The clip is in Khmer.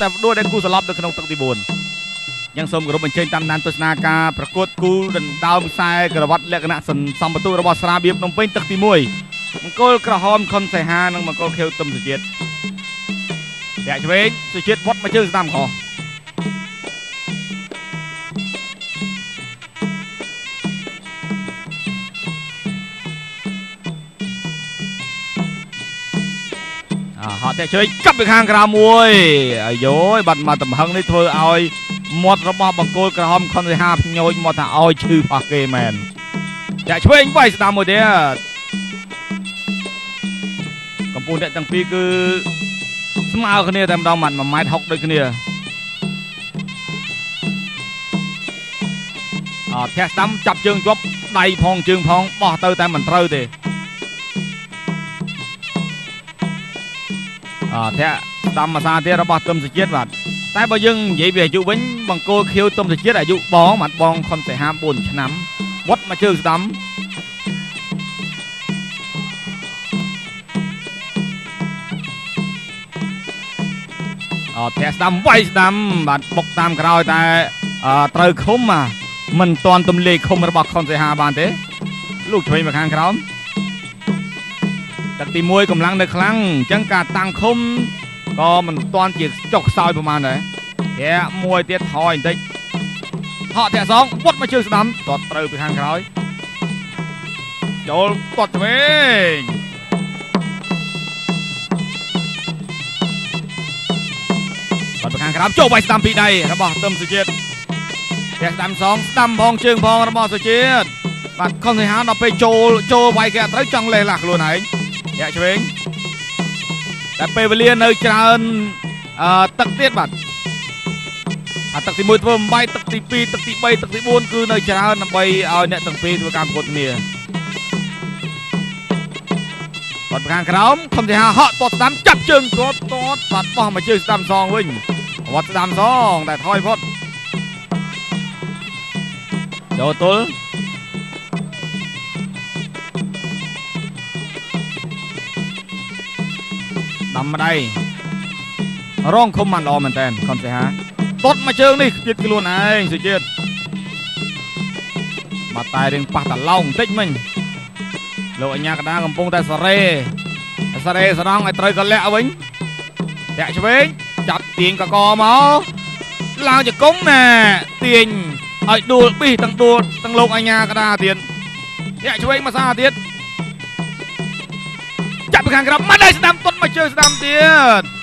តែដួលដែលគូសន្លប់នៅក្នុងទឹកទី4យ៉ាងសូមគោរពអញ្ជើញតាមដានទស្សនាការប្រកួតគូដណ្ដើមខ្សែក្រវ៉ាត់លក្ខណៈសន្សំបន្ទុរបស់ស្រាបៀបភ្នំពេញទឹកទី1មង្គលក្រហមខុនសីហានិងមង្គលខៀវទឹមសុជាតិតាក់ឆ្វេងសុជាតិវត្តមកជើងស្ដាំខុសហត់តែជួយកាប់ពីខាងក្រៅមួយអាយយបាត់មកតំហឹងនេះធ្វើឲ្យមាត់របស់បង្គោលក្រហមខុនសីហាភ្ញោចមាត់ថាឲ្យឈឺផោះគេមែនចាក់ឆ្វេងវាយស្ដាំមួយទៀតកំពូលអ្នកទាំងពីរគឺស្មើគ្នាតែម្ដងម៉ាត់1ម៉ែត្រ60ដូចគ្នាអត់ធាក់ស្ដាំចាប់ជើងជាប់ដៃផងជើងផងបោះទៅតែមិនត្រូវទេអធាក់ស្ដាំភាសាទៀតរបស់ទឹមសុជាតិបាទតែបើយើងនិយាយពីអាយុវិញបង្គោលខៀវទឹមសុជាតិអាយុបងបាទបងខុនសីហា4ឆ្នាំវត្តមកជើងស្ដាំអធាក់ស្ដាំវាយស្ដាំបាទបុកតាមក្រោយតែត្រូវឃុំមិនតាន់ទំលាយឃុំរបស់ខុនសីហាបានទេលោកឆ្វេងមកខាងក្រោមទឹកទី1កម្លាំងនៅខ្លាំងអញ្ចឹងការតាំងឃុំក៏មិនតាន់ជាចុះខ្សោយប្រហែលដែរធាក់មួយទៀតថយបន្តិចហក់ធាក់សងវត្តមកជើងស្ដាំទាត់ត្រូវពីខាងក្រោយចូលទាត់ឆ្វេងបាត់ពីខាងក្រោមចូលវាយស្ដាំពីដៃរបស់ទឹមសុជាតិធាក់ស្ដាំសងស្ដាំផងជើងផងរបស់សុជាតិបាទខុនសីហាដល់ពេលចូលវាយគេអត់ត្រូវចង់លេះឡាស់ខ្លួនឯងធាក់ឆ្វេងតែពេលវេលានៅច្រើនទឹកទៀតបាទអាទឹកទី1ធ្វើបំបាយទឹកទី2ទឹកទី3ទឹកទី4គឺនៅច្រើនដើម្បីឲ្យអ្នកទាំងពីរធ្វើការប្រកួតគ្នាបាត់ខាងក្រោមខំទីហាហក់ទាត់ស្ដាំចាប់ជើងទាត់ទាត់បាត់បោះមកជើងស្ដាំសងវិញវត្តស្ដាំសងតែថយផុតចូលទល់ដាំម្ដាយរងឃុំបានល្អមែនតើខុនសីហាទាត់មកជើងនេះទៀតខ្លួនឯងសុជាតិបាទតែរៀងប៉ះតឡោងបន្តិចមិញលោកអញ្ញាកដាកំពុងតែសារ៉េសារ៉ងឲ្យត្រូវកលាក់វិញតាក់ឆ្វេងចាប់ទាញកកមកឡើងជង្គង់ណែទាញឲ្យដួលប៊ីសទាំងដួលទាំងលោកអញ្ញាកដាទៀតតាក់ឆ្វេងមកសាទៀតចាប់ពីខាងក្រៅមិនได้ស្ដាំទាត់មកជើងស្ដាំទៀត